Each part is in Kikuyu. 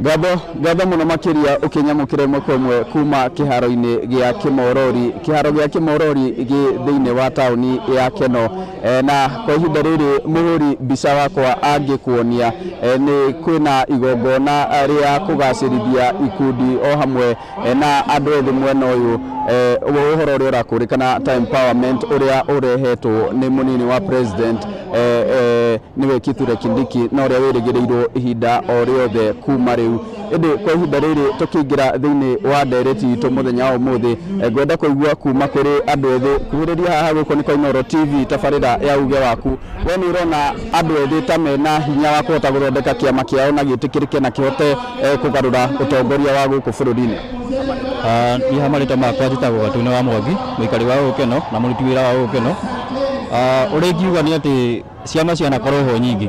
Ngatho, ngatho mũno makĩria ũkĩnyamũkĩra ĩmwe kwa ĩmwe kuma kĩharo-inĩ gĩa Kĩmorori. Kĩharo gĩa Kĩmorori gĩ thĩinĩ wa taũni ya Keno. E, na kwa ihinda rĩrĩ mũhũri mbica wakwa angĩkuonia e, nĩ kwĩna igongona rĩa kũgacĩrithia ikundi o hamwe e, na andũ ethĩ mwena ũyũ e, ũhoro ũrĩa ũrakũrĩkana ta empowerment ũrĩa ũrehetwo nĩ mũnini wa president e, e, nĩwe Kithure Kindiki na ũrĩa wĩrĩgĩrĩirwo ihinda o rĩothe kuma rĩu. Ĩndĩ kwa ihinda rĩrĩ tũkĩingĩra thĩinĩ wa ndereti itũ mũthenya wa ũmũthĩ, eh, ngwenda kũigua kuma kũrĩ andũ ethĩ. Kuhĩrĩria haha gũkũ nĩ kwa Inooro TV tabarĩra ya uge waku. We nĩ ũrona andũ ethĩ ta mena hinya wa kũhota gũthondeka kĩama kĩao na gĩtĩkĩrĩke na kĩhote eh, kũgarũra ũtongoria wa gũkũ bũrũri-inĩ? Ah, niĩ ha marĩtwa makwa njĩtagwo Gatune wa Mwangi, mũikari wa Gũkeno na mũruti wĩra wa Gũkeno. Ah, ũrĩa ingiuga nĩ atĩ ciama cianakorwo ho nyingĩ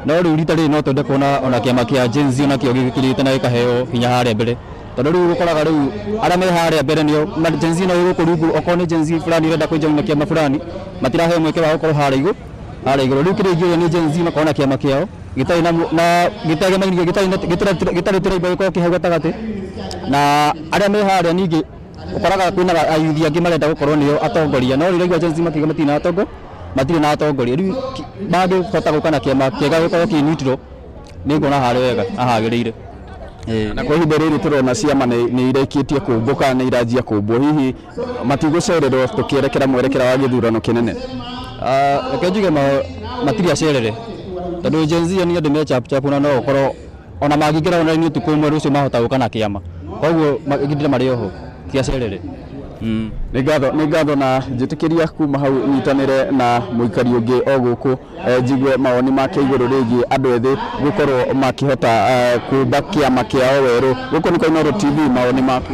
no rĩu rita rĩrĩ no twende kuona ona kĩama kĩa Gen Z onakĩo gĩkĩrĩte na gĩkaheo hinya harĩa mbere tondũ rĩu ũkoraga rĩu arĩa me harĩa mbere nĩo Gen Z no ĩgũkũ rungu okorwo nĩ Gen Z fulani ĩrenda kũjoina kĩama fulani matiraheo mweke wa gũkorwo harĩa igũrũ harĩa igũrũ rĩu kĩrĩa ingĩũria nĩ Gen Z makorwo na kĩama kĩao gĩtarĩ na na gĩtegemainie gĩtarĩ na gĩtarĩ tribal gĩkorwo kĩ hau gatagatĩ na arĩa me harĩa ningĩ ũkoraga kwĩna ayuthi angĩ marenda gũkorwo nĩo atongoria no rĩu Gen Z makiuga matirĩ na atongo matirĩ na atongoria rĩu mangĩhota gũka na kĩama kĩega gĩkorwo kĩ neutral nĩ nguona harĩ wega na hagĩrĩire. Na kwa ihinda rĩrĩ tũrona ciama nĩ irĩkĩtie kũmbũka nĩ iranjia kũmbwo hihi matigũcererwo tũkĩerekera mwerekera wa gĩthurano kĩnene? Reke njuge matirĩ acerere tondũ Gen Z nĩ andũ me chap chap na no ũkorwo ona mangĩingĩra online ũtukũ ũmwe rũciũ mahota gũka na kĩama koguo ihinda marĩ oho ti acerere. Nĩ ngatho, nĩ ngatho na njĩtĩkĩria kuma hau nyitanĩre na mũikari ũngĩ o gũkũ njigue mawoni make igũrũ rĩgiĩ andũ ethĩ gũkorwo makĩhota kũmba kĩama kĩao werũ. Gũkũ nĩ kwa Inooro TV, mawoni maku?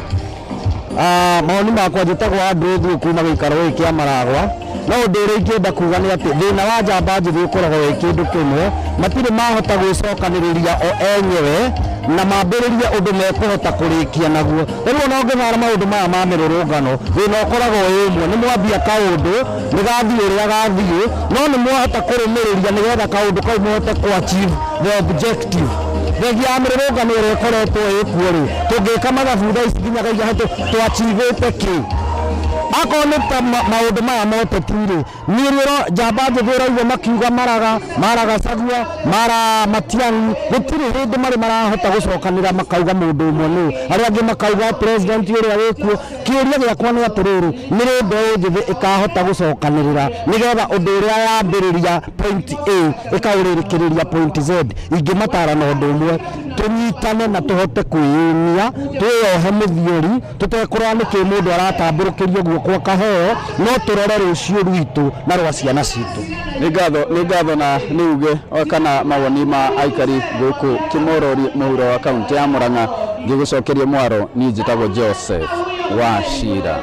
Mawoni makwa njĩtagwo Andrew Thuo kuma gĩikaro gĩkĩ kĩa Maragwa. No ũndũ ũrĩa ingĩenda kuga nĩ atĩ thĩna wa njamba njĩthĩ ũkoragwo wĩ kĩndũ kĩmwe, matirĩ mahota gwĩcokanĩrĩria o enyewe na mambĩrĩrie ũndũ mekũhota kũrĩkia naguo. Ta rĩu ona ũngĩthara maũndũ maya ma mĩrũrũngano, thĩna ũkoragwo wĩ ũmwe, nĩ mwambia kaũndũ, nĩ gathiĩ ũrĩa gathiĩ, no nĩ mwahota kũrũmĩrĩria nĩgetha kaũndũ kau mũhote kũ achieve the objective. Thengia ya mĩrũrũngano ĩrĩa ĩkoretwo ĩkuo rĩ, tũngĩka mathabu thaa ici nginya tũ achieve kĩ? Akorwo nĩ ta maũndũ maya ma ũteti rĩ, niĩ rĩo njamba njĩthĩ ũraigua makiuga maraga, mara Gachagua, mara Matiang'i, gũtirĩ hĩndĩ marĩ marahota gũcokanĩra makauga mũndũ ũmwe nũ, arĩa angĩ makauga president ũrĩa wĩkuo. Kĩũria gĩakwa nĩ atĩrĩrĩ, nĩ rĩ mbeũ njĩthĩ ĩkahota gũcokanĩrĩra nĩgetha ũndũ ũrĩa yambĩrĩria point A ĩkaũrĩkĩrĩria point Z? Ingĩmatara na ũndũ ũmwe, tũnyitane na tũhote kwĩyũmia, twĩyohe mũthiori, tũtekũrora nĩkĩ mũndũ aratambũrũkĩrio guoko akaheo, no tũrore rũciũ rwitũ na rwa ciana citũ. Nĩ ngatho, nĩ ngatho na nĩ uge kana mawoni ma aikari gũkũ Kĩmorori mũhuro wa kaunti ya Murang'a. Ngĩgũcokeria mwaro, niĩ njĩtagwo Joseph Wachira.